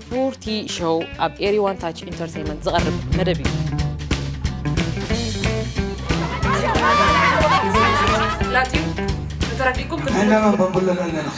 ፉርቲ ሾው ኣብ ኤሪ ዋን ታች ኢንተርቴይንመንት ዝቐርብ መደብ እዩ። ፍላጥ እዩ። ተረዲእኩም ክን- እነመን በንብሎ ኣለና።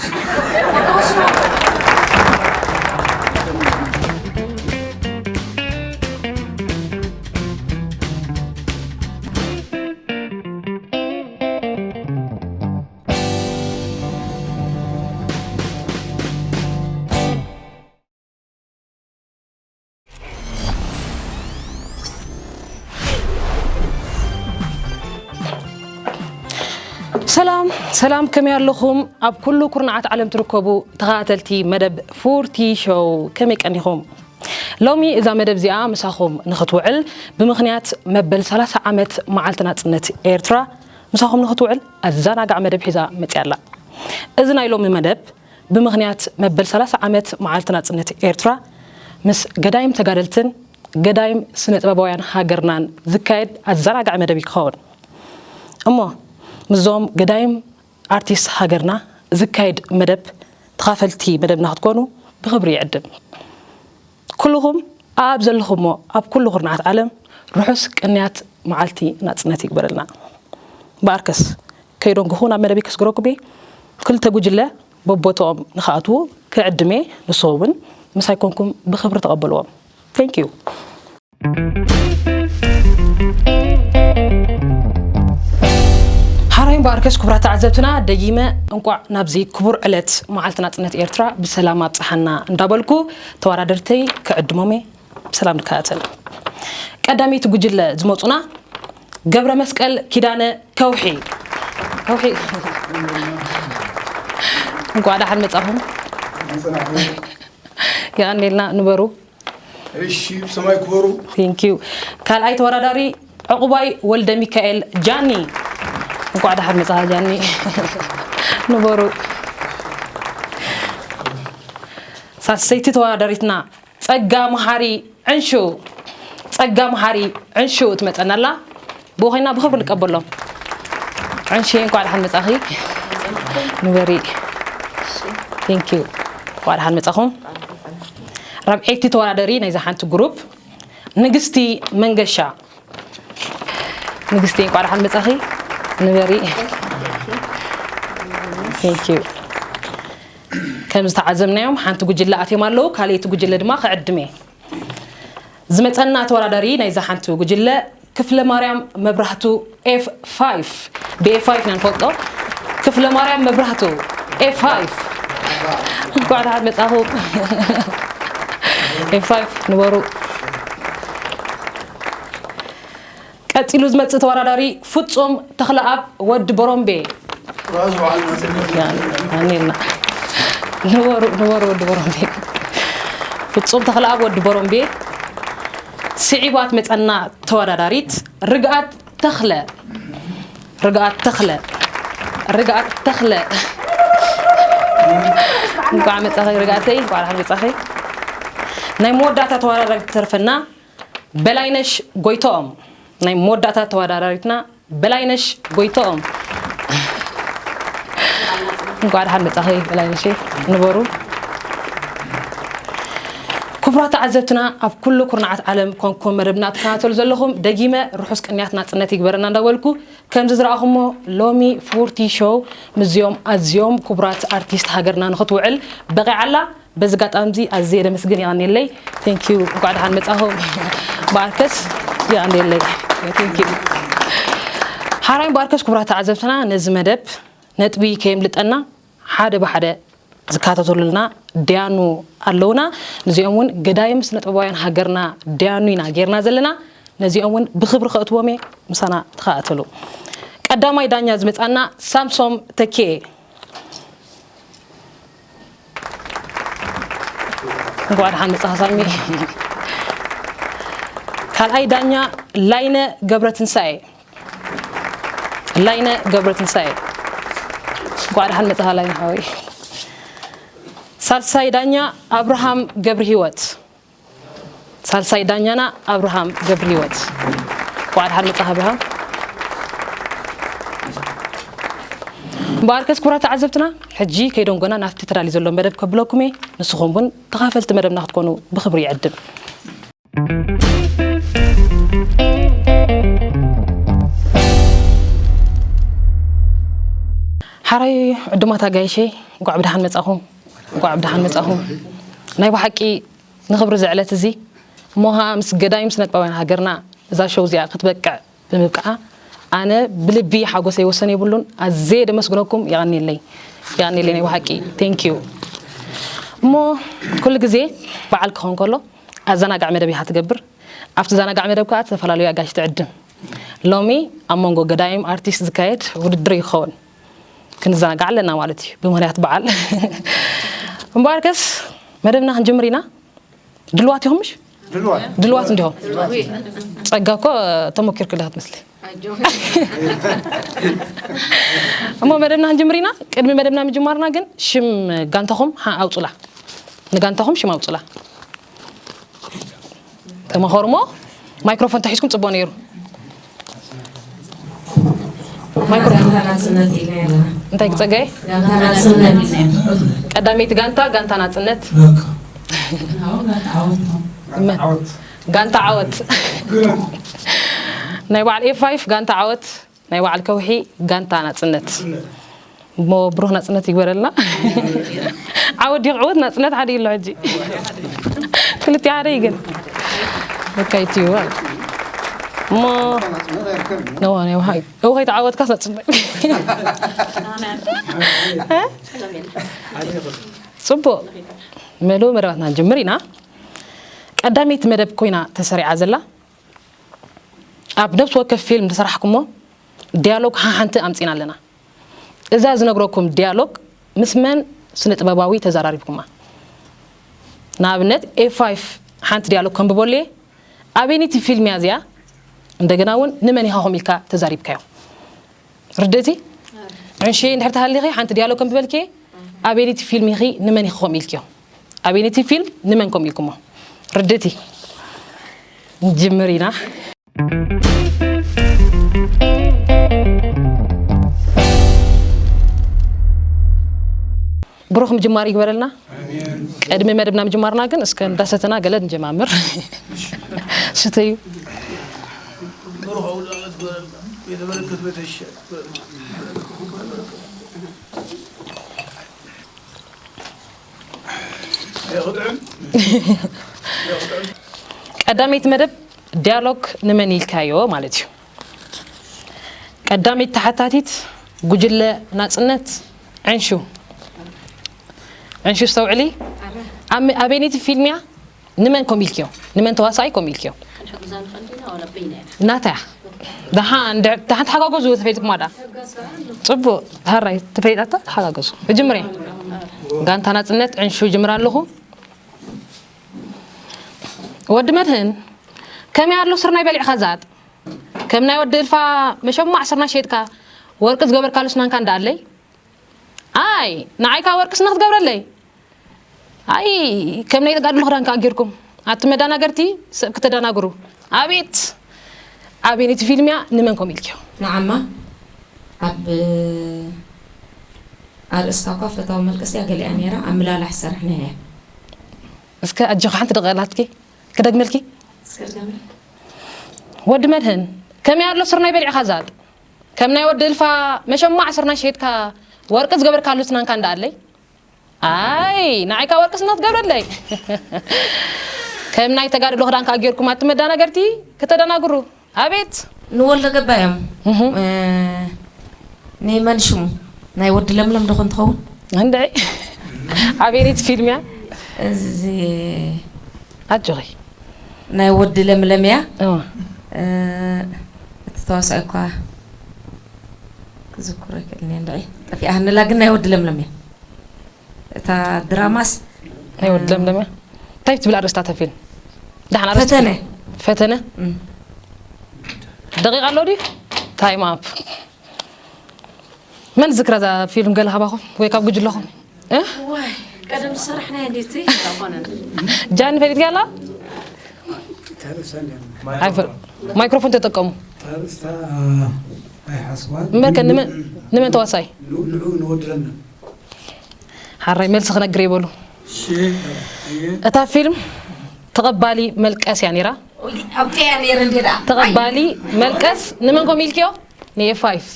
ሰላም ሰላም፣ ከመይ ኣለኹም? ኣብ ኩሉ ኩርናዓት ዓለም ትርከቡ ተኸታተልቲ መደብ ፉርቲ ሾው ከመይ ቀኒኹም? ሎሚ እዛ መደብ እዚኣ ምሳኹም ንኽትውዕል ብምኽንያት መበል ሰላሳ ዓመት መዓልቲ ናጽነት ኤርትራ ምሳኹም ንኽትውዕል ኣዘናጋዕ መደብ ሒዛ መጽያ ኣላ። እዚ ናይ ሎሚ መደብ ብምኽንያት መበል ሰላሳ ዓመት መዓልቲ ናጽነት ኤርትራ ምስ ገዳይም ተጋደልትን ገዳይም ስነ ጥበባውያን ሃገርናን ዝካየድ ኣዘናጋዒ መደብ እዩ ክኸውን። እሞ ምስዞም ገዳይም ኣርቲስት ሃገርና ዝካየድ መደብ ተኻፈልቲ መደብና ክትኮኑ ብኽብሪ ይዕድም። ኩልኹም ኣብ ዘለኹሞ ኣብ ኩሉ ኩርናዓት ዓለም ርሑስ ቅንያት መዓልቲ ናጽነት ይግበረልና። በኣርከስ ከይደንጉኹ ናብ መደብ ከስግረኩም እየ። ክልተ ጉጅለ በቦትኦም ንኽኣትዉ ክዕድም እየ። ንስኹም እውን ምሳይ ኮንኩም ብኽብሪ ተቐበልዎም። Thank you። ሓራይ እምበኣርከስ ክቡራት ተዓዘብትና፣ ደጊመ እንቋዕ ናብዚ ክቡር ዕለት መዓልቲ ናጽነት ኤርትራ ብሰላም ኣብጽሓና እንዳበልኩ፣ ተወዳደርተይ ክዕድሞም እየ። ብሰላም ንከታተል። ቀዳመይቲ ጉጅለ ዝመጹና ገብረ መስቀል ኪዳነ ከውሒ። ከውሒ። እንቋዕ ደሓን መጻኹም። የቐኔልና፣ ንበሩ። እሺ፣ ብሰማይ ክበሩ። Thank you። ካልኣይ ተወዳዳሪ ዕቑባይ ወልደ ሚካኤል ጃኒ። እንቋዕ ደሓን መጻኻ ጃኒ። ንበሩ። ሳልሰይቲ ተወዳዳሪትና ጸጋ መሓሪ ዕንሹ። ጸጋ መሓሪ ዕንሹ ትመጸና ኣላ። ብኡ ኮይና ብኽብሪ ንቀበሎም። ዕንሺ፣ እንቋዕ ደሓን መጻኺ። ንበሪ። Thank you። እንቋዕ ደሓን መጻኹም። ራብዐይቲ ተወዳደሪ ናይዛ ሓንቲ ግሩፕ ንግስቲ መንገሻ። ንግስቲ፣ እንቋዕ ደሓን መጻኺ። ንበሪ። Thank you። ከም ዝተዓዘብናዮም ሓንቲ ጉጅለ ኣትዮም ኣለዉ፣ ካልኣይቲ ጉጅለ ድማ ክዕድም እየ። ዝመጸና ተወዳዳሪ ናይዛ ሓንቲ ጉጅለ ክፍለ ማርያም መብራህቱ ኤፍ ፋይቭ፣ ብ ኤፍ ፋይቭ ኢና ንፈልጦ። ክፍለ ማርያም መብራህቱ ኤፍ ፋይቭ። እንኳዕ ደሓን መጻኹም። ኤፍ ፋይቭ ንበሩ። ቀጺሉ ዝመጽእ ተወዳዳሪ ፍጹም ተኽለኣብ ወዲ ቦሮምቤ። ራሱ በዓል መጽእ። ያኔና። ንበሩ፣ ንበሩ ወዲ ቦሮምቤ። ፍጹም ተኽለኣብ ወዲ ቦሮምቤ። ስዒባ ትመጸና ተወዳዳሪት ርግኣት ተኽለ። ርግኣት ተኽለ። ርግኣት ተኽለ። እንኳዕ መጻኺ ርግኣተይ፣ እንኳዕ ደሓን መጻኺ። ናይ መወዳእታ ተወዳዳሪት ትተርፈና በላይነሽ ጎይቶኦም። ናይ መወዳእታ ተወዳዳሪትና በላይነሽ ጎይቶኦም። እንኳዕ ደሓን መጻኺ በላይነሽ፣ ንበሩ። ክቡራት ተዓዘብትና፣ ኣብ ኩሉ ኩርናዓት ዓለም ኮንኩም መደብና ትከታተሉ ዘለኹም፣ ደጊመ ርሑስ ቅንያት ናጽነት ይግበረና እንዳበልኩ፣ ከምዚ ዝረኣኹሞ ሎሚ ፎርቲ ሾው ምስዚኦም ኣዝዮም ክቡራት ኣርቲስት ሃገርና ንኽትውዕል በቒዓ ኣላ። በዚ ኣጋጣሚ እዚ ኣዝየ ደመስግን፣ የቐንየለይ። ቴንክ ዩ። እንኳዕ ደሓን መጻኹም። በኣርከስ የቐንየለይ። ቴንክ ዩ። ሓራይ በኣርከስ ክቡራት ተዓዘብትና፣ ነዚ መደብ ነጥቢ ከየምልጠና ሓደ ብሓደ ዝካተተሉልና ዳያኑ ኣለውና። ነዚኦም እውን ገዳይም ስነ ጥበባውያን ሃገርና ዳያኑ ኢና ጌርና ዘለና። ነዚኦም እውን ብኽብሪ ከእትዎም እየ፣ ምሳና ተኸታተሉ። ቀዳማይ ዳኛ ዝመጻና ሳምሶም ተኪኤ። እንኳዕ ደሓን መጻኻ ሳሚ። ካልኣይ ዳኛ ላይነ ገብረትንሳኤ። ላይነ ገብረትንሳኤ። እንኳዕ ደሓን መጻኻ ላይነ ሓወይ። ሳልሳይ ዳኛ ኣብርሃም ገብረሂወት። ሳልሳይ ዳኛና ኣብርሃም ገብርህይወት። እንኳዕ ደሓን መጻኻ ኣብርሃም። እምበኣርከስ ክቡራት ተዓዘብትና፣ ሕጂ ከይደንጎና ናብቲ ተዳልዩ ዘሎ መደብ ከብለኩም እየ። ንስኹም እውን ተኻፈልቲ መደብና ክትኮኑ ብኽብሪ ይዕድም። ሓራይ ዕዱማት ኣጋይሸይ፣ እንኳዕ ብደሓን መጻኹም። እንኳዕ ብደሓን መጻኹም። ናይ ብሓቂ ንኽብሪ እዚ ዕለት እዚ እሞ ኸኣ ምስ ገዳይም ስነጥበባውያን ሃገርና እዛ ሾው እዚኣ ክትበቅዕ ብምብቅዓ ኣነ ብልቢ ሓጎሰይ ወሰን የብሉን። ኣዝየ ደመስግነኩም። የቐንየለይ፣ የቐንየለይ ናይ ብሓቂ። Thank you። እሞ ኩሉ ግዜ በዓል ክኸውን ከሎ ኣዘናጋዕ መደብ ኢኻ ትገብር። ኣብቲ ዘናጋዕ መደብ ከኣ ዝተፈላለዩ ኣጋይሽ ትዕድም። ሎሚ ኣብ መንጎ ገዳይም ኣርቲስት ዝካየድ ውድድር ይኸውን። ክንዘናጋዕ ኣለና ማለት እዩ ብምኽንያት በዓል። እምበኣርከስ መደብና ክንጅምር ኢና። ድልዋት ኢኹም ምሽ? ድልዋት። ድልዋት እንዲኹም? ጸጋ እኮ ተሞኪርክላ ክትመስሊ። እሞ መደብና ክንጅምር ኢና። ቅድሚ መደብና ምጅማርና ግን ሽም ጋንታኹም ሓ-፣ ኣውጹላ። ንጋንታኹም ሽም ኣውጹላ። ተመኸሩ እሞ ማይክሮፎን ተሒዝኩም ጽቡቕ ነይሩ። ማይክሮፎን። ጋንታ ናጽነት ኢልና ኣለና። እንታይ ክጸጋይ? ጋንታ ናጽነት። ቀዳመይቲ ጋንታ፣ ጋንታ ናጽነት። በቃ። መን? ዓወት። ጋንታ ዓወት። ግርም። ናይ በዓል ኤፍ ፋይፍ ጋንታ ዓወት፣ ናይ በዓል ከውሒ ጋንታ ናጽነት። ናጽነት። እሞ ብሩህ ናጽነት ይግበረልና። ዓወት ዲዩ ክዕወት ናጽነት ሓደ ይሎ ሕጂ። ክልቲኡ ሓደ እዩ ግን። ለካ ይትዩ። እሞ ነዋ፣ ናይ ውሃ-፣ ውሃ ይተዓወትካስ ናጽነት። ጽቡቕ። መሉ መደባትና ንጅምር ኢና። ቀዳመይቲ መደብ ኮይና ተሰሪዓ ዘላ፣ ኣብ ነፍሲ ወከፍ ፊልም ዝሰራሕኩሞ ዲያሎግ ሓሓንቲ ኣምጺና ኣለና። እዛ ዝነግረኩም ዲያሎግ ምስ መን ስነ ጥበባዊ ተዘራሪብኩማ? ንኣብነት ኤፍ ፋይፍ ሓንቲ ዲያሎግ ከንብበሉ እየ። ኣበይነይቲ ፊልም እያ እዚኣ? እንደገና እውን ንመን ኢኻ ከምኡ ኢልካ ተዛሪብካዮ? ርድእቲ? ዕንሺ እንድሕር ተሃሊኺ ሓንቲ ዲያሎግ ከንብበልኪ እየ። ኣበይነይቲ ፊልም ኢኺ ንመን ኢኺ ከምኡ ኢልክዮ? ኣበይነይቲ ፊልም ንመን ከምኡ ኢልኩሞ? ርድእቲ? ንጅምር ኢና። ብሩኽ ምጅማር ይግበረልና። ኣሜን። ቅድሚ መደብና ምጅማርና ግን እስከ እንዳሰተና ገለ ንጀማምር። ስተዩ። ብሩኽ ኣውደ ዓመት ይግበረልና። ቤተ በረከት ቤተ ሽሻይ ይግበረልና። ኣይኽድዕን። ቀዳመይቲ መደብ ዲያሎግ ንመን ኢልካዮ ማለት እዩ። ቀዳመይቲ ተሓታቲት ጉጅለ ናጽነት ዕንሹ። ዕንሹ ኣስተውዕሊ። ኣበ-፣ ኣበይነይቲ ፊልም እያ? ንመን ከም ኢልክዮ? ንመን ተዋሳኣይ ከም ኢልክዮ? ናታ እያ። ደሓን፣ ደ-፣ ደሓን ተሓጋገዙ ተፈሊጥኩማ ደኣ። ጽቡቕ፣ ሃራይ ተፈሊጣታ ተሓጋገዙ። እጅምር እየ። ጋንታ ናጽነት ዕንሹ ይጅምር ኣለኹ። ወዲ መድህን፣ ከመይ ኣሎ ስርናይ በሊዕኻ ዛጥ? ከም ናይ ወዲ እልፋ መሸማዕ ስርናይ ሸይጥካ ወርቂ ዝገበርካሉ ስናንካ እንዳኣለይ? ኣይ፣ ንዓይ ከኣ ወርቂ ስነ ክትገብረለይ? ኣይ፣ ከም ናይ ተጋድሎ ክዳን ከኣ ጌርኩም። ኣቲ መዳናገርቲ ሰብ ክተዳናግሩ። ኣቤት! ኣበይነይቲ ፊልም እያ ንመን ከምኡ ኢልክዮ? ንዓማ ኣብ ኣርእስታ እኳ ፈታዊ መልቀስ እያ ገሊኣ ነይራ፣ ኣብ ምላላሕ ዝሰራሕናያ እያ። እስከ ኣጆኺ ሓንቲ ደቂቕ ኣላትኪ፣ ክደግመልኪ? እስከ ድገምልኪ። ወዲ መድህን፣ ከመይ ኣሎ ስርናይ በሊዕኻ ዛጥ? ከም ናይ ወዲ እልፋ መሸማዕ ስርናይ ሸይጥካ ወርቂ ዝገበርካሉ ስናንካ እንዳኣለይ? ኣይ፣ ንዓይ ከኣ ወርቂ ስነ ክትገብረለይ። ከም ናይ ተጋድሎ ክዳን ከኣ ጌርኩም ኣቲ መዳናገርቲ ክተደናግሩ። ኣቤት! ንወልደ ገባ እዮም። እህ። እ፣ ንመን ሽሙ? ናይ ወዲ ለምለም ዶ ኾን ትኸውን? እንድዒ። ኣቤት ፊልም እያ። እዚ ኣጆኺ። ናይ ወዲ ለምለም እያ። እዋ። እ፣ እቲ ተዋሳኣይ እኳ ክዝክሮ ኣይክእልን እየ፣ እንድዒ። ጠፊኣሃንላ ግን ናይ ወዲ ለምለም እያ። እታ ድራማስ ናይ ወዲ ለምለም እያ። እንታይ ትብል ኣርእስታ እታ ፊልም? ደሓን ኣርእስታ ፈተነ። ፈተነ? እም። ደቂቕ ኣሎ ድዩ? ታይም ኣፕ። መን ዝክራ እዛ ፊልም ገለ ካባኹም ወይ ካብ ጉጅለኹም? እ? ዋይ፣ ቀደም ዝሰራሕናዮ እንዴት? ኣይኮነን። ጃኒ ፈሊጥኪ ኣላ? ኣይፈ- ማይክሮፎን ተጠቀሙ። እምበርከ ንመን ንመን ተዋሳይ? ሓራይ መልሲ ክነግር ይበሉ። እታ ፊልም ተቐባሊ መልቀስ እያ ነይራ። ተቐባሊ መልቀስ ንመን ከም ኢልክዮ? ንኤፋይፍ።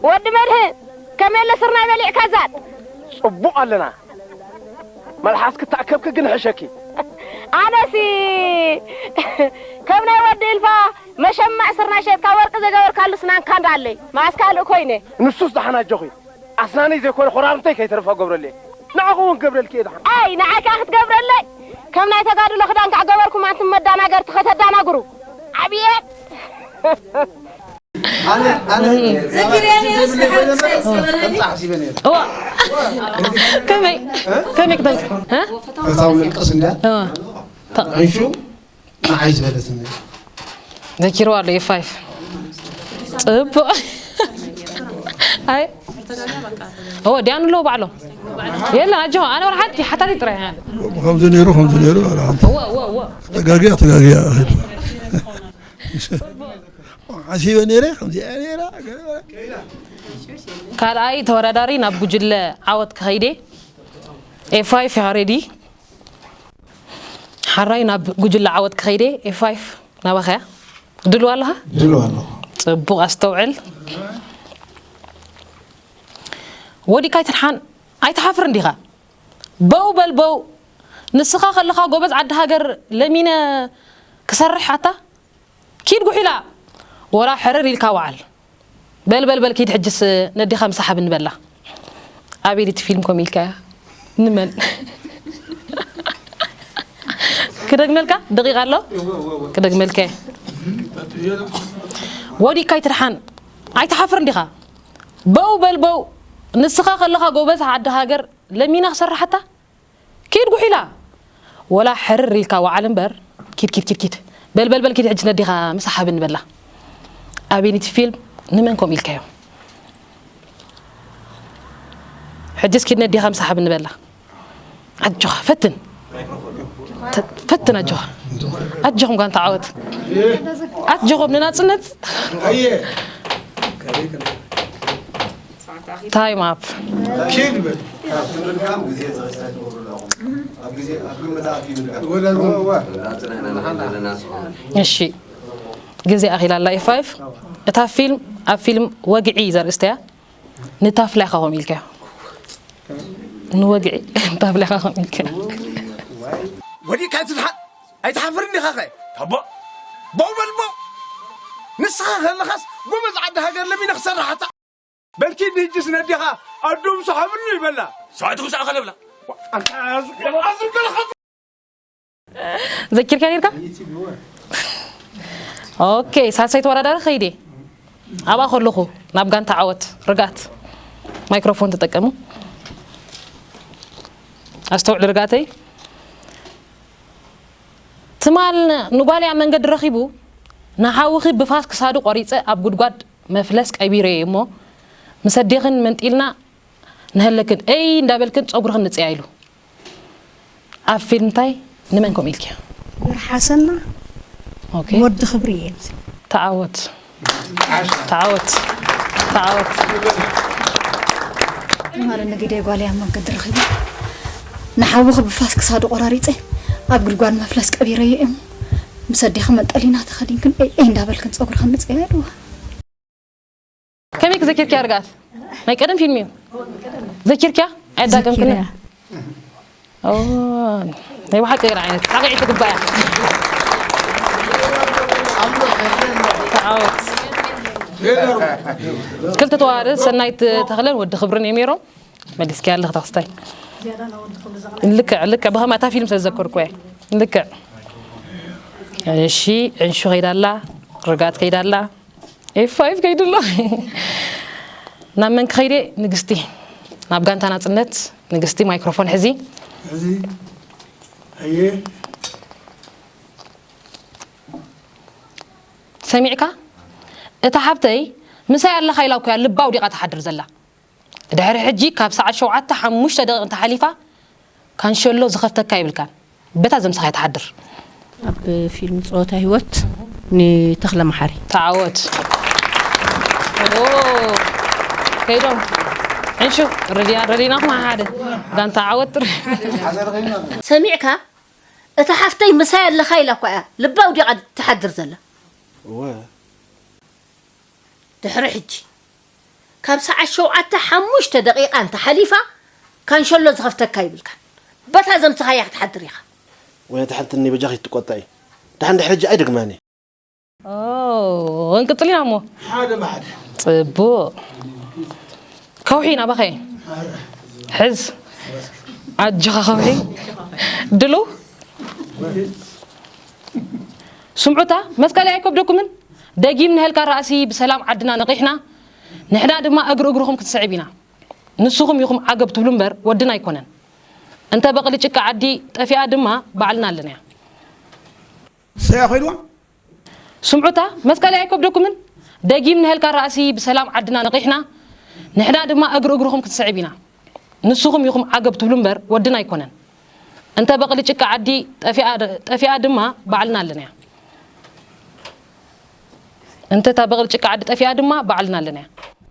ወዲ መድህን፣ ከመይ ኣሎ ስርናይ በሊዕካ ዛጥ? ጽቡቕ ኣለና። መልሓስ ክተኣከብኪ ግን ሕሸኪ። ኣነሲ ከም ናይ ወዲ ኢልፋ መሸማዕ ስርናይ ሸጥካ ወርቂ ዘገበርካሉ ስናንካ እንዳለይ ማስ ካልእ ኮይነ። ንሱስ ደሓን ኣጆኺ። ኣስናነይ ዘይኮነ ኮራርምተይ ከይተርፋ ገብረለይ። ንዓኹ እውን ገብረልኪ እየ ደሓን። ኣይ ንዓይ ከኣ ክትገብረለይ? ከም ናይ ተጋድሎ ክዳን ከኣ ገበርኩም ኣንቱም መዳናገርቲ ከተዳናግሩ። ኣብየት! ከመይ ከመይ ክተንክ ፈታው ምልቅስ እንዳ ዕንሹ ንዓይ ዝበለትኒ ዘኪርዋ ኣሎ ኤፋይፍ ጽቡቕ ኣይ እዎ ዲያኑ ኣለዎ ባዕሎም የለን ኣጆ ኣነ ወላ ሓንቲ ሓታቲ ጥራይ እያ ከምዚ ነይሩ ከምዚ ነይሩ ኣለ ሓንቲ እዎ እዎ እዎ ተጋጊያ ተጋጊያ ሓሲበ ነይረ ከምዚኣ ነይራ ካልኣይ ተወዳዳሪ ናብ ጉጅለ ዓወት ክኸይደ ኤፋይፍ ኢኻ ሬዲ ሓራይ ናብ ጉጅለ ዓወት ክኸይደ ኤፋይፍ ናባኸያ ድልዋ ኣለኻ ድልዋ ኣለኹ ፅቡቕ ኣስተውዕል ወዲካ ኣይትድሓን ኣይትሓፍርን ዲኻ በው በል በው ንስኻ ከለኻ ጎበዝ ዓዲ ሃገር ለሚነ ክሰርሕ ኣታ ኪድ ጉሒላ ወላ ሕርር ኢልካ ወዓል በል በል በል ኪድ ሕጅስ ነዲኻ ምሳሓብ ንበላ ኣቤል እቲ ፊልም ኮም ኢልካያ ንመን ክደግመልካ ደቂቃ ኣሎ ክደግመልካ ወዲካ ኣይትድሓን ኣይትሓፍር እንዲኻ በው በል በው ንስኻ ከለኻ ጎበዝ ዓዲ ሃገር ለሚና ክሰርሓታ ኪድ ጉሒላ ወላ ሕርር ኢልካ ወዓል እምበር ኪድ ኪድ ኪድ ኪድ በል በል ኪድ ሕጂ ነዲኻ ምሳሓብ ንበላ ኣቤኒቲ ፊልም ንመን ከም ኢልካዮ ሕጅስ ኪድ ነዲኻ ምሳሓብ ንበላ ኣጆኻ ፈትን ፈትን ኣጆኻ ኣጆኹም ጋንታ ዓወት ኣጆኹም ንናጽነት ታይም ኣፕ እሺ ግዜ ኣኺላ ኣላ ኤፍ ፋይቭ እታ ፊልም ኣብ ፊልም ወግዒ ዘርእስታ እያ ንታፍላ ኢኻ ከምኡ ኢልካዮ ንወግዒ ታፍላ ኢኻ ከምኡ ኢልካዮ ወዲእካ ኣይትድሓን ኣይትሓፍርን ዲኻ ኸ ታቦ ቦው በል ቦው ንስኻ ከለኻስ ጎበዝ ዓዲ ሃገር ለሚነ ክሰርሓታ በልኪ ንህጅስ ነዴኻ ኣዶም ሰሓብሉ ይበላ ሰዓት ክሳዕ ከለብላ ዘኪርካ ነርካ ኦኬ ሳልሳይ ተወዳዳሪ ኸይዴ ኣብኣ ከለኹ ናብ ጋንታ ዓወት ርጋት ማይክሮፎን ተጠቀሙ ኣስተውዕል ርጋተይ ትማል ንጓልያ መንገዲ ረኺቡ ንሓውኺ ብፋስ ክሳዱ ቆሪፀ ኣብ ጉድጓድ መፍለስ ቀቢረዮ እሞ ምስ ኣዴኽን መንጢልና ንሀለክን እይ እንዳበልክን ፀጉርኽን ንፅያ ኢሉ ኣብ ፊልም እንታይ ንመን ከምኡ ኢልክዮ? በርሓሰና ወዲ ክብሪ እየ። ተዓወት ተዓወት ተዓወት። ትማሊ ንግደይ ጓል እያ ኣብ መንገዲ ረኺበ ንሓውኺ ብፋስ ክሳዱ ቆራሪፀ ኣብ ጉድጓድ መፍለስ ቀቢረዮ እየ እሞ ምስ ኣዴኺ መንጠሊና ተኸዲንክን እይ እይ እንዳበልክን ፀጉርኽን ንፅያ ኢልዋ። ከመይ ክዘኪርክያ ርግኣት ናይ ቀደም ፊልም እዩ ዘኪርክያ ኣየዳገምክን ናይ ብሓቂ ገር ዓይነት ሓቂ ትግባያ ተዓወት ክልተ ተዋርድ ሰናይት ተኽለን ወዲ ክብርን እዮም ነይሮም መሊስኪ ኣለኽ ተኽስታይ ልክዕ ልክዕ ብኸማታ ፊልም ስለ ዘከርኩ እየ ልክዕ እሺ ዕንሹ ከይዳላ ርጋት ከይዳላ ኤፍ ፋይቭ ከይዱ ኣሎ ናብ መን ክኸይደ ንግስቲ ናብ ጋንታ ናፅነት ንግስቲ ማይክሮፎን ሕዚ ሕዚ ኣየ ሰሚዕካ እታ ሓብተይ ምሳይ ኣለኻ ኢላ እኮያ ልባ ኣውዲቓ ትሓድር ዘላ ድሕሪ ሕጂ ካብ ሰዓት ሸውዓተ ሓሙሽተ ደቂቕ እንተሓሊፋ ካንሸሎ ዝኸፍተካ ይብልካን። በታ ዘምሰኻ ትሓድር። ኣብ ፊልም ጸወታ ህይወት ንተኽለ መሓሪ። ተዓወት። ኦ፣ ከይዶም። ዕንሹ፣ ረድያ-፣ ረዲናኹም ሓደ። ጋንታ ዓወት ጥሪ። ሰሚዕካ? እታ ሓፍተይ ምሳይ ኣለኻ ኢላ እኮ እያ። ልባ ኣውዲቓ ትሓድር ዘላ። እወ። ድሕሪ ሕጂ፣ ካብ ሰዓት ሸውዓተ ሓሙሽተ ደቂቓ እንተ ሓሊፋ፣ ካንሸሎ ዝኸፍተካ ይብልካን። በታ ዘምሰኻያ ክትሓድር ኢኻ። ወይነ ተሓትኒ በጃኺ ትቆጣ እዩ። ደሓን ድሕሪ ሕጂ ኣይደግማን እየ። ኦ፣ እንቅጽል ኢና እሞ። ሓደ ብሓደ። ጽቡቕ። ከውሒ ናባኸ። ሕዝ። ኣጆኻ ከውሒ። ድሉ። ስምዑታ፣ መስቀል ኣይከብደኩምን? ደጊም ንሀልካ ራእሲ ብሰላም ዓድና ነቒሕና፣ ንሕና ድማ እግሪ እግርኹም ክንስዕብ ኢና። ንስኹም ኢኹም ዓገብ ትብሉ እምበር ወድና ኣይኮነን። እንተ በቕሊ ጭቃ ዓዲ ጠፊኣ ድማ ባዕልና ኣለናያ። ሰያ ኮይንዋ? ስምዑታ፣ መስቀል ኣይከብደኩምን? ደጊም ንሀልካ ራእሲ ብሰላም ዓድና ነቒሕና፣ ንሕና ድማ እግሪ እግርኹም ክንስዕብ ኢና። ንስኹም ኢኹም ዓገብ ትብሉ እምበር ወድና ኣይኮነን። እንተ በቕሊ ጭቃ ዓዲ ጠፊኣ፣ ጠፊኣ ድማ ባዕልና ኣለናያ። እንተ እታ በቕሊ ጭቃ ዓዲ ጠፊኣ ድማ ባዕልና ኣለናያ።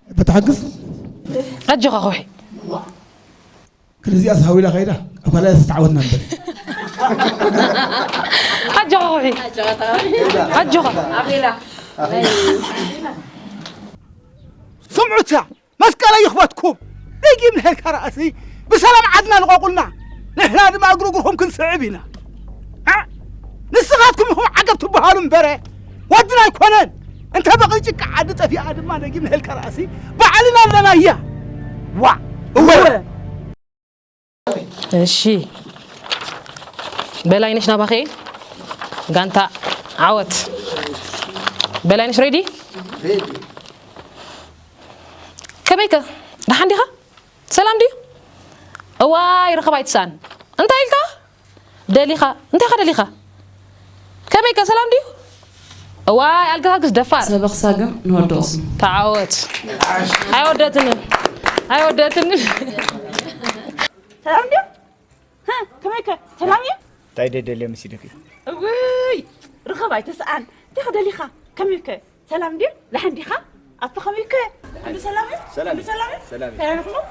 በተሓግዝ? ኣጆኻ ከውሒ። ክልዚኣስ ሃዊላ ከይዳ ኣብ ካልኣይ ዝተዓወትና ነበር። ኣጆኻ ከውሒ። ኣጆኻ። ስምዑታ፣ መስቀለ ይኽበትኩም። ደጊም ንሄድካ ራእሲ ብሰላም ዓድና ልቐቑልና። ንሕና ድማ እግሪ እግርኹም ክንስዕብ ኢና። እ? ንስኻትኩም ኢኹም ዓገብ ትበሃሉ እምበረ፣ ወድና ኣይኮነን። እንተ በቕሊ ጭቃ ዓዲ ጠፊኣ ድማ ደጊም ንሄድካ ራእሲ ባዕልና ኣለናያ። ዋ፣ እወ። እሺ። በላይነሽ ናባኸ። ጋንታ ዓወት። በላይነሽ ሬዲ? ከመይከ? ደሓን ዲኻ? ሰላም ድዩ? እዋይ፣ ርኸባ ኣይትስኣን። እንታይ ኢልካ? ደሊኻ? እንታይ ኢኻ ደሊኻ? ከመይከ? ሰላም ድዩ? እዋይ፣ ኣልጋግስ ደፋር። ሰበኽ ሳግም ንወዲ ቕስም። ተዓወት። ኣይወደትንን። ኣይወደትንን። ሰላም ድዩ? ሃ፣ ከመይከ? ሰላም እዩ? እንታይ ደደልየ መሲልኪ? እውይ፣ ርኸባ ኣይትስኣን። እንታይ ኢኻ ደሊኻ? ከመይከ? ሰላም ድዩ? ደሓን ዲኻ? ኣታ ከመይከ? ኩሉ ሰላም እዩ? ሰላም ኩሉ እዩ። ሰላም እዩ? ሰላም እዩ። ሰላም ኢኹም?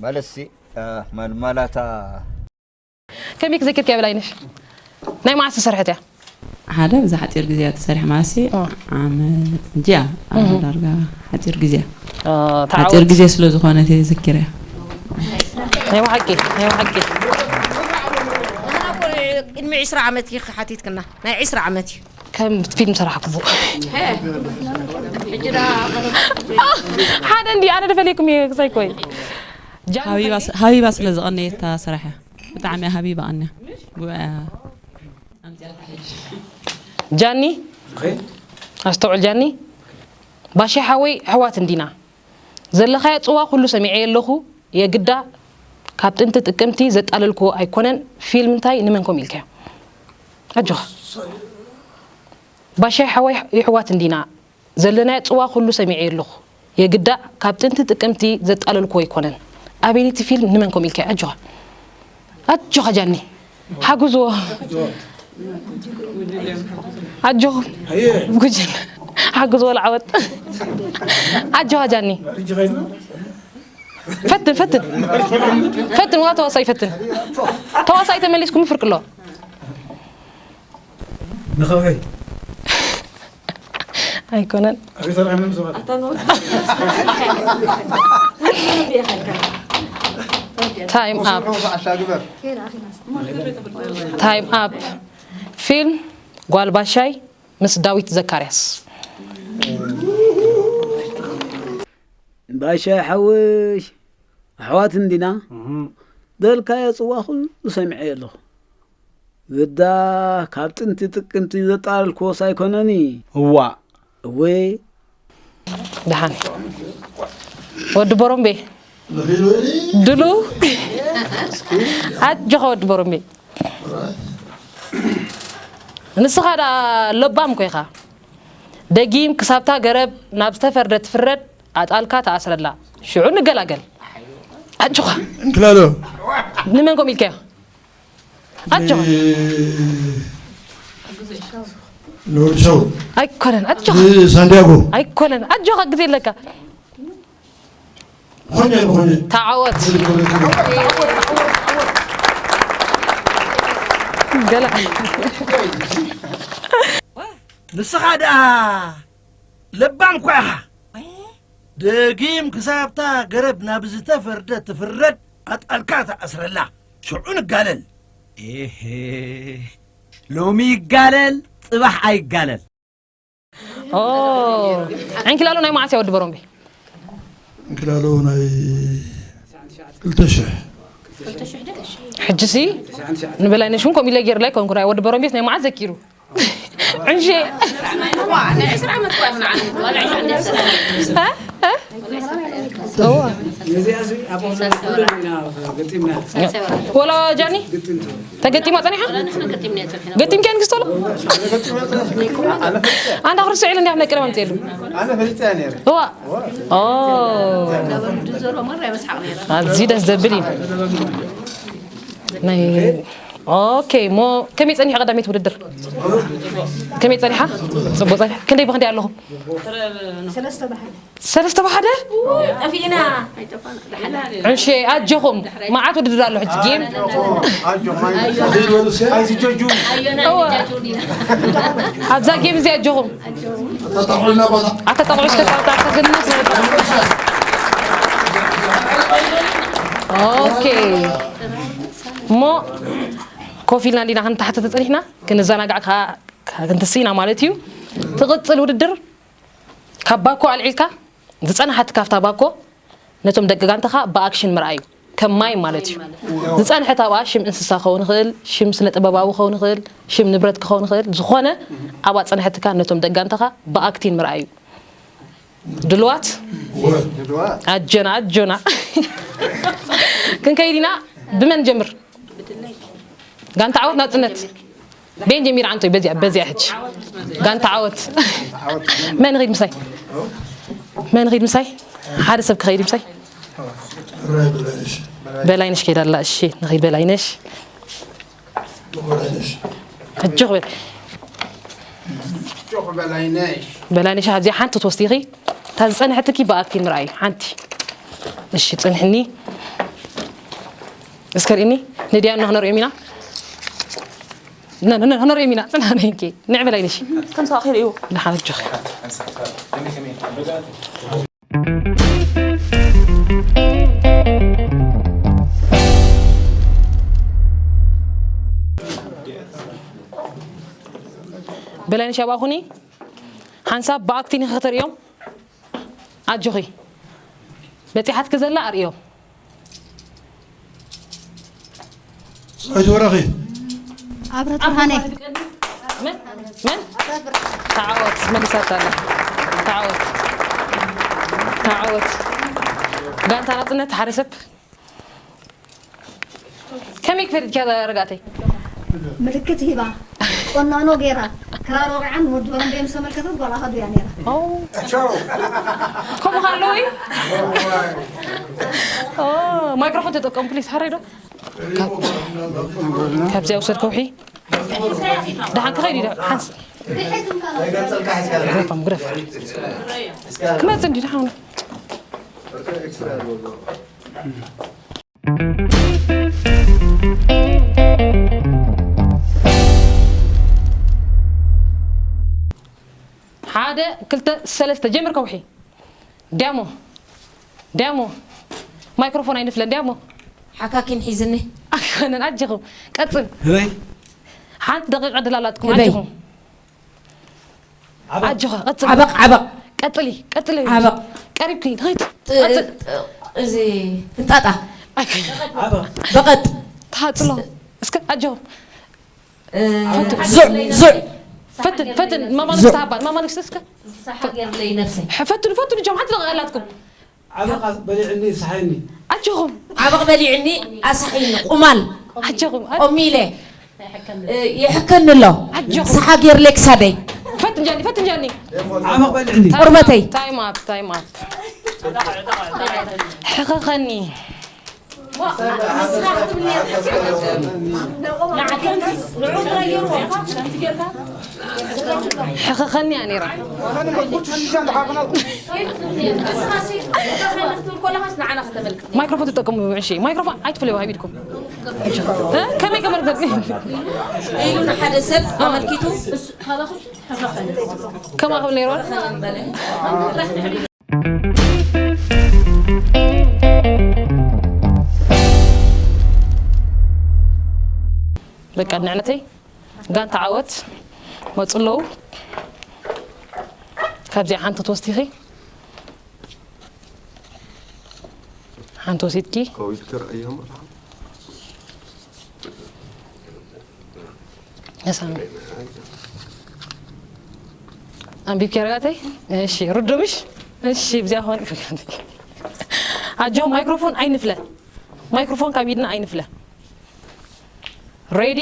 ማለትሲ፣ እ፣ ማል-፣ ማላታ ከመይ ክዘክርኪ እያ በላይነሽ? ናይ መዓስ ዝሰርሐት እያ? ሓደ ብዛ ሓፂር ግዜ እያ ተሰሪሐ ማለት ሲ እ። ዓመት እንጂ እያ። ኣብ እህ። ዳርጋ ሓፂር ግዜ እያ። እ፣ ተዓወት። ሓፂር ግዜ ስለ ዝኾነት እየ ዘኪረ እያ። ናይ ብሓቂ፣ ናይ ብሓቂ። ንሕና እኮ ቅድሚ ዕስራ ዓመት እዩ ሓቲትክና። ናይ ዕስራ ዓመት እዩ። ከም ፊልም ሰራሕኩዎ። ሕጂ ደኣ ሓደ እንዲ ኣነ ደፈለይኩም እየ ክሳይ ኮይ። ጃን ሓቢባ ስ-፣ ሓቢባ ስለ ዝቐነየት እታ ስራሕ እያ። ብጣዕሚ እያ ሓቢባ ቀንያ። ጉባኤ ኣምፅኣታ ሕጂ። ጃኒ፣ ኣስተውዕል ጃኒ። ባሻ ሓወይ ኣሕዋት እንዲና። ዘለኻዮ ጽዋ ኩሉ ሰሚዐዮ ኣለኹ። የግዳ ካብ ጥንቲ ጥቅምቲ ዘጣለልክዎ ኣይኮነን። ፊልም እንታይ ንመን ከምኡ ኢልካዮ? ኣጆኻ። ባሻይ ሓወይ የሕዋት እንዲና። ዘለናዮ ጽዋ ኩሉ ሰሚዐዮ ኣለኹ። የግዳ ካብ ጥንቲ ጥቅምቲ ዘጣለልክዎ ኣይኮነን። ኣበይቲ ፊልም ንመን ከምኡ ኢልካዮ? ኣጆኻ። ኣጆኻ ጃኒ። ሓግዝዎ። ኣጆኹም። ጉጅለ። ሓግዝዎ ለዓወት። ኣጆኻ ጃኒ። ፈትን፣ ፈትን። ፈትን፣ ዋ ተዋሳይ ፈትን። ተዋሳይ ተመሊስኩም ፍርቂ ኣሎ። ንኸውሒ። ኣይኮነን። ኣቤት ኣርኣያ ምንም ሰባት። ታይም ኣፕ። ታይም ኣፕ። ፊልም ጓል ባሻይ ምስ ዳዊት ዘካርያስ። ባሻይ ሓወይ፣ ኣሕዋት እንዲና? እህ። ደልካዮ ጽዋ ኩሉ ሰሚዐዮ ኣለኹ። ግዳ ካብ ጥንቲ ጥቅምቲ ዘጣልኩዎስ ኣይኮነን። እዋ። እወ። ደሓን። ወዲ ቦሮምቤ። ድሉ። ኣጆኻ ወዲ ቦሮምቤ። ንስኻ ደኣ ለባም እኮ ኢኻ። ደጊም ክሳብታ ገረብ ናብ ዝተፈርደ ትፍረድ፣ ኣጣልካ ተኣስረላ። ሽዑ ንገላገል። ኣጆኻ። እንክላሎ። ንመን ከምኡ ኢልካዮ? ኣጆኻ። ንወዲ ሸው። ኣይኮነን። ኣጆኻ። ንሳንዲያጎ። ኣይኮነን። ኣጆኻ፣ ግዜ ኣለካ። ኾነ ኾነ። ተዓወት። ገላ። ንስኻ ደኣ ለባም እኳ ኢኻ። ደጊም ክሳብታ ገረብ ናብ ዝተፈርደ ትፍረድ ኣጣልካ ተኣስረላ። ሽዑ ንጋለል። ኤሄ፣ ሎሚ ይጋለል፣ ጽባሕ ኣይጋለል። ኦ፣ ዕንኪላሎ ናይ መዓስ እያ ወዲ በሮምቤ? እንክላሎ ናይ ክልተ ሽሕ። ሕጂሲ ንበላይነሽ እውን ከምኡ ኢለ ገይርላ ኣይኮንኩ። ናይ ወዲ በሮምቤስ ናይ መዓስ ዘኪሩ? ዕንሼ። ወላ ጃኒ ተገጢማ ጸኒሓ። ገጢምካ ንግስቶሎ። ኣንዳ ክርስ ኢለ እንዲያ ነቅረ መምጽእ የሉ። እዋ። ኦ። ኣዚ ደስ ዘብል እዩ። ናይ ኦኬ፣ ሞ ከመይ ጸኒሑ ቀዳመይቲ ውድድር? ከመይ ጸኒሓ? ጽቡቕ ጸኒሓ። ክንደይ ብኽንደይ ኣለኹም? ሰለስተ ብሓደ። ጠፊእና። ዕንሸ ኣጆኹም። መዓት ውድድር ኣሎ ሕጂ ጌም። ኣብዛ ጌም እዚ ኣጆኹም። ኣተጣቕዑ እስከ ታውጣ ግን ኦኬ። እሞ ኮፍ ኢልና እንዲና ክንተሓተተ ጸኒሕና፣ ክንዘናጋዕ ከኣ ክንትስእ ኢና ማለት እዩ። ትቕጽል ውድድር ካብ ባኮ ኣልዒልካ ዝጸንሓት ካብታ ባኮ ነቶም ደቂ ጋንታኻ ብኣክሽን ምርኣይ እዩ። ከም ማይ ማለት እዩ። ዝጸንሐት ኣብኣ ሽም እንስሳ ክኸውን ይኽእል፣ ሽም ስነ ጥበባዊ ክኸውን ይኽእል፣ ሽም ንብረት ክኸውን ይኽእል፣ ዝኾነ ኣብኣ ጸንሐትካ ነቶም ደቂ ጋንታኻ ብኣክቲን ምርኣይ እዩ። ድልዋት ኣጆና ኣጆና ክንከይድ ኢና። ብመን ጀምር? ጋንታ ዓወት ናጽነት ቤን ጀሚር ዓንቶይ በዚያ በዚያ ሕጂ ጋንታ ዓወት መን ኺድ ምሳይ መን ኺድ ምሳይ ሓደ ሰብ ክኸይድ ምሳይ በላይነሽ ከይዳ ኣላ። እሺ ንኺድ በላይነሽ። ኣጆኽ በል። ኣጆኽ በላይነሽ። በላይነሽ ኣብዚኣ ሓንቲ ትወስዲ ኢኺ። እታ ዝጸንሐትኪ ብኣክቲን ምርኣይ ሓንቲ። እሺ ጽንሕኒ። እስከ ርኢኒ። ንድያኖ ክነርእዮም ኢና። ነ- ነ- ነ- ክነርእዮም ኢና። ጽንሓኒ እንኪ። ንዕ በላይነሽ። ከም ሰው ኣኺል እዩ። ደሓን ኣጆኺ። በላይነሽ ኣብኣ ኩኒ ሓንሳብ ብኣክቲን ኢኺ ከተርእዮም ኣጆኺ በጺሓትኪ ዘላ ኣርእዮ ሰበይቲ ወረኺ ኣብረት ብርሃነ መን መን ተዓወት መሊሳታ ኣላ ተዓወት ተዓወት ጋንታ ናጽነት ሓደ ሰብ ከመይ ክፈሪድኪያ ርጋተይ ምልክት ሂባ ቆናኖ ገይራ ክራር ወቂዓን ወዲ በረንደይ ምስ ተመልከተት ጓል ኣኸዱ እያ ነይራ ከምኡ ከለዉ እዩ ማይክሮፎን ተጠቀሙ ፕሊስ ሓረይ ዶ ካብዚኣ ውሰድ ከውሒ ደሓን ክኸይድ እዩ ሓንስ ግረፍ ግረፍ ክመፅእ እንዲ ደሓን ሓደ ክልተ ሰለስተ ጀምር ከውሒ ዳሞ ዳሞ ማይክሮፎን ኣይንፍለን ዳሞ ሓካኪን ሒዝኒ ኣይኮነን ኣጀኹም ቀፅል ህበይ ሓንቲ ደቂቃ ድላላትኩም ኣጀኹም ኣጆኻ ቀጽል። ዓበቕ ዓበቕ። ቀጥሊ ቀጥሊ። ዓበቕ። ቀሪብኪ ንኸይድ። ጥ- ቀጽል። ጥ- እዚ ፍንጣጣ። ኣይ፣ በቐጥ። ተሃጽሎ። እስከ ኣጆ። እ፣ ዙዕ ዙዕ። ፈትን ፈትን ማማንክስ ተሃባል ማማንክስ እስከ። ሳሓ ገርለይ ነብሰይ። ፈትኑ ፈትኑ ጆም ሓንቲ ደቂቃ ኣላትኩም። ዓበቕ በሊዕኒ ሰሓይኒ። ኣጆኹም። ዓበቕ በሊዕኒ ኣሳሒኒ ቁማል። ኣጆኹም። ቆሚለ። ይሕከኒ ኣሎ ሰሓ ጌርለ ክሳደይ ፈትንጃኒ ፈትንጃኒ ዓመቕ በልዕኒ ቆርበተይ ታይም ኣፕ ታይም ኣፕ ሕኸኸኒ። ሕኸኸኒ እያ ነይራ። ማይክሮፎን ትጠቀሙ፣ እሺ፣ ማይክሮፎን ኣይትፍለዩ፣ ሃይቢድኩም። እ? ከመይ ገመር ዘርግ? ኢሉ ንሓደ ሰብ ኣመልኪቱ። ከማ ክብል ነይሩ። በቃ፣ ንዕነተይ ጋንታ ዓወት መፁ ኣለዉ። ካብዚኣ ሓንቲ ትወስዲኺ፣ ሓንቲ ወሲድኪ። ከዊት ክርእዮም። የሳሚ። ኣንቢብኪ ኣረጋተይ? እሺ፣ ርዱምሽ? እሺ፣ ብዚኣ ኾን። ኣጆ፣ ማይክሮፎን ኣይንፍለ። ማይክሮፎን ካብ ኢድና ኣይንፍለ። ሬዲ?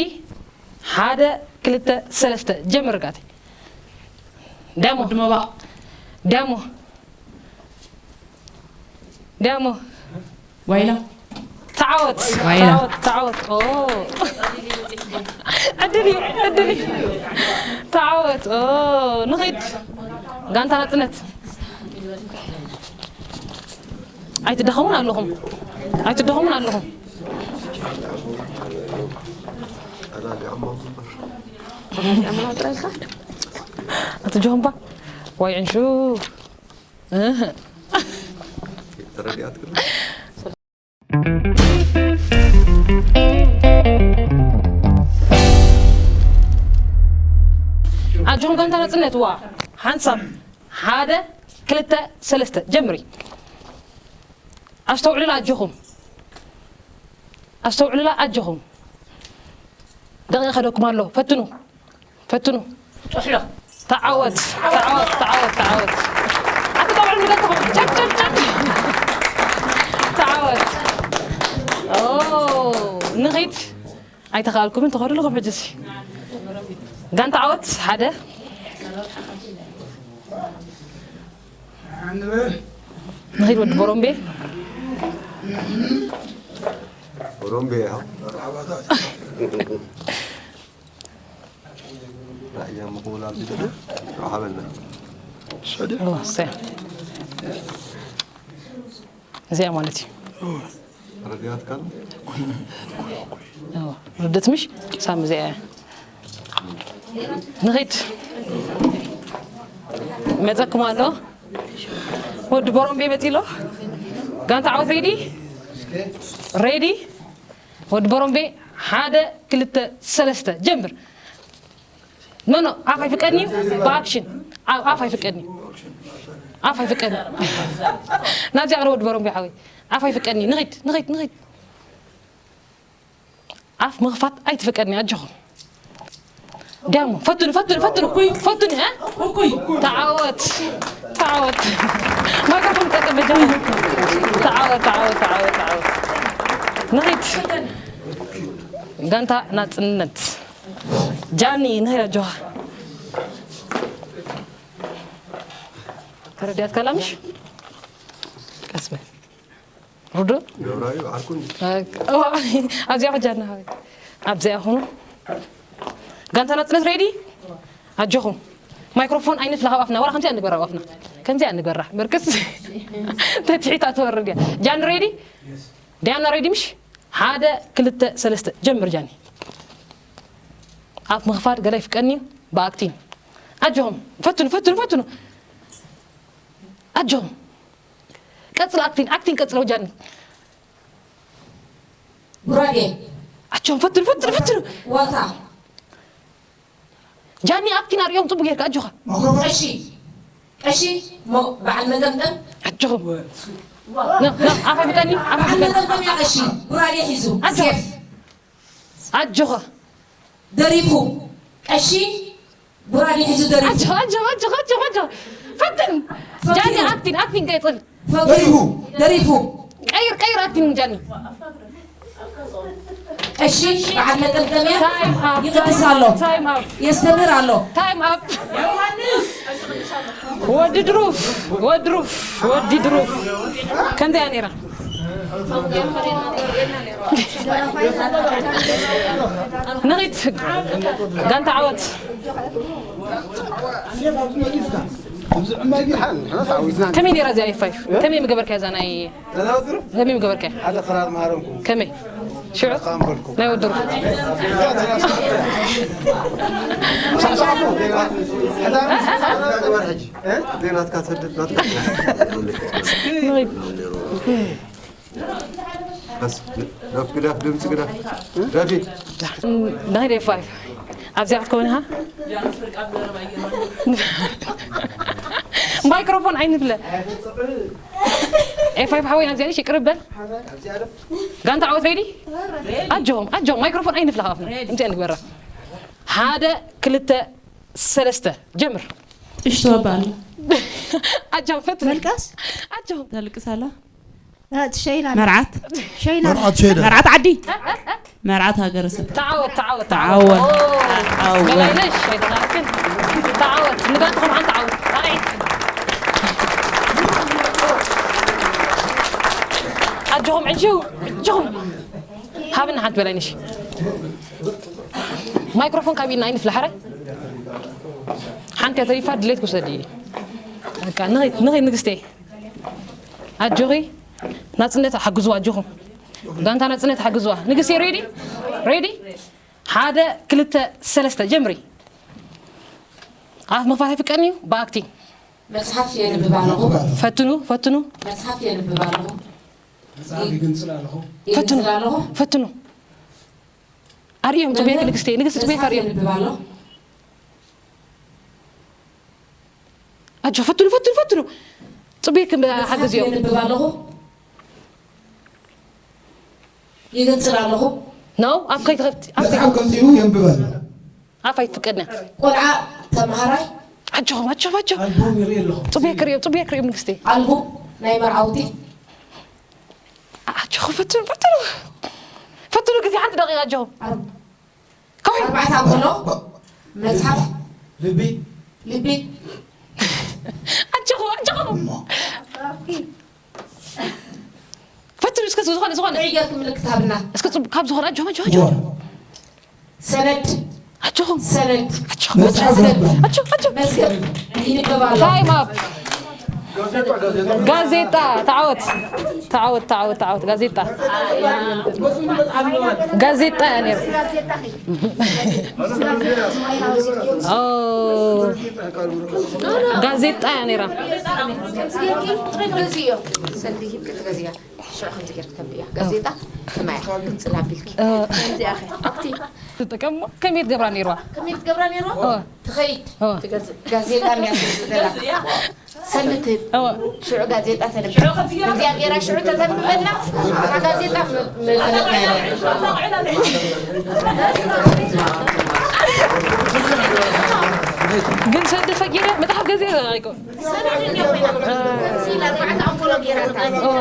ሓደ፣ ክልተ፣ ሰለስተ። ጀምር ጋተይ። ዳሞ። ወዲ መባእ። ዳሞ። ዳሞ። ዋይላ። ተዓወት፣ ዋይላ። ተዓወት፣ ተዓወት። ኦ። ዕድል እዩ፣ ዕድል እዩ። ተዓወት። ኦ፣ ንኺድ። ጋንታ ናጽነት። ኣይትደኸሙን ኣለኹም። ኣይትደኸሙን ኣለኹም። ኣቲ ጆምባ። ዋይ ዕንሹ። እህ። ተረዲኣትክን? ኣጆኹም ጋንታ ናጽነት፣ ዋ፣ ሓንሳብ፣ ሓደ፣ ክልተ፣ ሰለስተ፣ ጀምሪ። ኣስተውዕሉላ ኣጆኹም። ኣስተውዕሉላ ኣጆኹም። ደቂቕ ከደኩም ኣሎ። ፈትኑ። ፈትኑ። ጥሕሎ። ተዓወት፣ ተዓወት፣ ተዓወት፣ ተዓወት። ኣቲ ቆልዑ ንገድኹም። ጨብ፣ ጨብ፣ ጨብ። ተዓወት። ኦ፣ ንኺድ። ኣይተኻእልኩምን፣ ተኸዱ ኣለኹም ሕጂ ሲ። ጋንታ ዓወት፣ ሓደ። ንኺድ ወዲ ቦሮምቤ። ቦሮምቤ፣ ያ። ራእያ ምቕውላል ዝደለ ረሓበልና። ሰዲቕ። እወ፣ እሰይ። እዚኣ ማለት እዩ። ረዲኣትካ ኣሎ? እወ፣ ርድት ምሽ? ሳም እዚኣ እያ። ንኺድ። መጸኩም ኣሎ። ወዲ ቦሮምቤ መጺ ኣሎ። ጋንታ ዓወት ሬዲ? ሬዲ? ወዲ ቦሮምቤ፣ ሓደ፣ ክልተ፣ ሰለስተ፣ ጀምር። ኖ፣ ኖ፣ ኣፍ ኣይፍቀድን እዩ። ብኣክሽን። ኣፍ፣ ኣፍ ኣይፍቀድን እዩ። ኣፍ ኣይፍቀድን እዩ። ናብዚኣ ቅረብ ወዲ ቦሮምቤ ሓወይ። ኣፍ ኣይፍቀድን እዩ። ንኺድ፣ ንኺድ፣ ንኺድ። ኣፍ ምኽፋት ኣይትፍቀድን እዩ፣ ኣጆኹም። ዳሞ፣ ፈትኑ፣ ፈትኑ፣ ፈትኑ። እኩይ። ፈትኑ፣ እ? እኩይ። ተዓወት። ተዓወት። ማይክሮፎን ጠቅም በጃኹም። ተዓወት፣ ተዓወት፣ ተዓወት፣ ተዓወት። ንኺድ። ጋንታ ናጽነት። ጃኒ፣ ንኺድ ኣጆኻ። ተረዲኣትካ ኣላ ምሽ? ቀስ በል። ርዱእ? ገብራዩ ዓርኩ እንጂ። እዋ፣ ኣብዚኣ ኹን ጃኒ ሓወይ። ኣብዚኣ ኹኑ። ጋንታ ናጽነት ሬዲ? ኣጆኹም። ማይክሮፎን ኣይንፍላ ካብ ኣፍና። ዋላ ከምዚኣ ንግበራ ኣብ ኣፍና። ከምዚኣ ንግበራ። በርክስ። ተትሒታ ትወርድ እያ። ጃኒ ሬዲ? ዲያና ሬዲ ምሽ? ሓደ፣ ክልተ፣ ሰለስተ። ጀምር ጃኒ። ኣፍ ምኽፋት ገለ ይፍቀኒ እዩ። ብኣክቲን። ኣጆኹም። ፈትኑ፣ ፈትኑ፣ ፈትኑ። ኣጆኹም። ቀጽል ኣክቲን፣ ኣክቲን ቀጽል ወጃኒ። ጉራጌ። ኣጆኹም፣ ፈትኑ፣ ፈትኑ፣ ፈትኑ። ዋልታ። ጃኒ፣ ኣክቲን ኣርእዮም ጽቡቅ ጌርካ፣ ኣጆኻ። መክሮፎን። ቀሺ። ቀሺ፣ ሞ-፣ በዓል መጠምጠም። ኣጆኹም። ና፣ ና፣ ኣፋ ፍቀኒ፣ ኣፋ በዓል ፍቀኒ። መጠምጠም እያ ቀሺ። ጉራጌ ሒዙ። ኣጆኻ። ሴፍ። ኣጆኻ። ደሪፉ። ቀሺ፣ ጉራጌ ሒዙ ደሪፉ። ኣጆኻ፣ ኣጆኻ፣ ኣጆኻ፣ ኣጆኻ፣ ኣጆኻ። ፈትን። ፈትን። ጃኒ፣ ኣክቲን፣ ኣክቲን ቀጽል። ፈትን። ደሪፉ፣ ደሪፉ። ቀይር፣ ቀይር ኣክቲን ጃኒ። ቀሺ፣ በዓል መጠምጠምያ ታይም ኣፕ፣ ይቅድስ ኣሎ። ታይም ኣፕ። የስተምር ኣሎ። ታይም ኣፕ። ዮሃንስ! ወዲ ድሩፍ፣ ወዲ ድሩፍ፣ ወዲ ድሩፍ። ከምዚኣ ነይራ። ንኺድ ጋንታ ዓወት። ከመይ ነይራ እዚኣ ኤፍ ፋይቭ? ከመይ ምገበርካያ እዛ ናይ ከመይ ምገበርካያ? ሓደ ክራር መሃረምኩም። ከመይ? ሽዑ? ካምበልኩም። ናይ ወዲ ድሩፍ። ዜናትካ ትሰድድ ናትካ። ንኺድ። በስ፣ ደፍ ግደፍ፣ ድምፂ ግደፍ። ደፊ። ንኺድ ኤፍ ፋይቭ። ኣብዚኣ ክትከውን ኢኻ? ማይክሮፎን ኣይንብለ። ኤፍ ፋይቭ ሓወይ፣ ኣብዚኣ ንሽ ይቅርብ በል። ጋንታ ዓወት ሬዲ? ኣጆኹም፣ ኣጆኹም፣ ማይክሮፎን ኣይንፍለ ካብ ኣፍና። ከምዚኣ ንግበራ። ሓደ፣ ክልተ፣ ሰለስተ። ጀምር። እሽቶ ኣባ ኣሎ። ኣጆኹም፣ ፈትኑ። መልቀስ? ኣጆኹም። ተልቅስ ኣላ። እ፣ ሸይና። መርዓት? ሸይና። መርዓት ሸይና። መርዓት ዓዲ? መርዓት ሃገረሰብ። ተዓወት፣ ተዓወት፣ ተዓወት። ተዓወት። ኦ፣ ተዓወት። በላይነሽ፣ ኣይተኻእልክን። ተዓወት። ንጋንትኹም ሓንቲ ዓወት። ራእይ። ኣጆኹም፣ ዕጅው፣ ዕጅኹም። ሃብና ሓንቲ በላይነሽ። ማይክሮፎን ካብ ኢድና ኣይንፍለ፣ ሓራይ። ሓንቲ እያ ተሪፋ፣ ድሌት ክውሰድ እየ። በቃ፣ ንኺድ፣ ንኺድ ንግስተይ። ኣጆኺ፣ ናጽነት ሓግዝዋ፣ ኣጆኹም። ጋንታ ናጽነት ሓግዝዋ። ንግስተይ፣ ሬዲ? ሬዲ? ሓደ፣ ክልተ፣ ሰለስተ፣ ጀምሪ። ኣፍ ምኽፋት ኣይፍቀድን እዩ፣ ብኣክቲንግ። መጽሓፍ የንብብ ኣለኹ። ፈትኑ፣ ፈትኑ። መጽሓፍ የንብብ ኣለኹ። መጽሓፍ ይግንጽል ኣለኹ። ፈትኑ፣ ይግንጽል ኣለኹ። ፈትኑ። ኣርእዮም፣ ጽቡየክ መምህር ንግስቲ፣ ንግስቲ ጽቡየክ መጽሓፍ ኣርእዮም። የንብብ ኣለኹ። ኣጆ፣ ፈትኑ፣ ፈትኑ፣ ፈትኑ። ጽቡየክ መጽሓፍ ሓግዝዮም። የንብብ ኣለኹ። ይግንጽል ኣለኹ። ኖ፣ ኣፍ ከይትኸፍቲ፣ ኣፍ መጽሓፍ ከፍቲ። ገንጺሉ የንብብ ኣሎ። ኣፍ ኣይትፍቀድና። ቆልዓ ተምሃራይ። ኣጆኹም፣ ኣጆኹም፣ ኣጆኹም። ኣልቡም ይርኢ ኣለኹ። ጽቡየክ ርእዮም፣ ጽቡየክ ርእዮም ንግስቲ። ኣልቡም ናይ መርዓውቲ። ኣጆኹም፣ ፈትኑ፣ ፈትኑ። ፈትኑ፣ ግዜ ሓንቲ ደቂቃ፣ ኣጆኹም። ኣር-፣ ከውሒ። ኣርባዕተ ኣንጎሎ። መጽሓፍ። ልቢ። ልቢ። ኣጆኹም፣ ኣጆኹም። ፈትኑ፣ እስከ ዝኾነ፣ ዝኾነ። ንዕይ ጌርኪ ምልክት ሃብና። እስከ ጽቡ-፣ ካብ ዝኾነ፣ ኣጆኹም፣ ኣጆኹም፣ ኣጆኹም። ሰነድ። ኣጆኹም። ሰነድ። ኣጆኹም። መጽሓፍ መዝገብ። ኣጆ፣ ኣጆ። መዝገብ። ይንበብ ኣሎ። ታይም ኣፕ። ጋዜጣ፣ ተዓወት። ተዓወት፣ ተዓወት፣ ተዓወት። ጋዜጣ። ጋዜጣ እያ ነይራ። ኦ። ጋዜጣ እያ ነይራ። ሰልዲ ሂብኪ ትገዝያ። ሽዑ ከምዚ ጌርክ ተንብያ። ጋዜጣ ከማያ ግንጽል ኣቢልኪ። እ። ከምዚ ኣኸ። ኣብቲ ትጥቀም ከመይ ትገብራ ነይርዋ? ከመይ ትገብራ ነይርዋ? እ። ትኸይድ። እ። ትገዝእ። ጋዜጣ እንድያ ትገዝእ ዘላ። ሰልዲ ትህብ። እወ። ሽዑ ጋዜጣ ተንብብ። ከምዚኣ ጌራ ሽዑ ተተንብበልና፣ እታ ጋዜጣ ም-፣ ምፈለጥናያ ነይርና። ግን ሰልዲ ፈጊረ መጽሓፍ ገዚአ ኣይኮ። ሰልዲ እንድያ ኮይና። እ። ሲላ ኣርባዕተ ኣንጎሎ ጌራታ። እወ።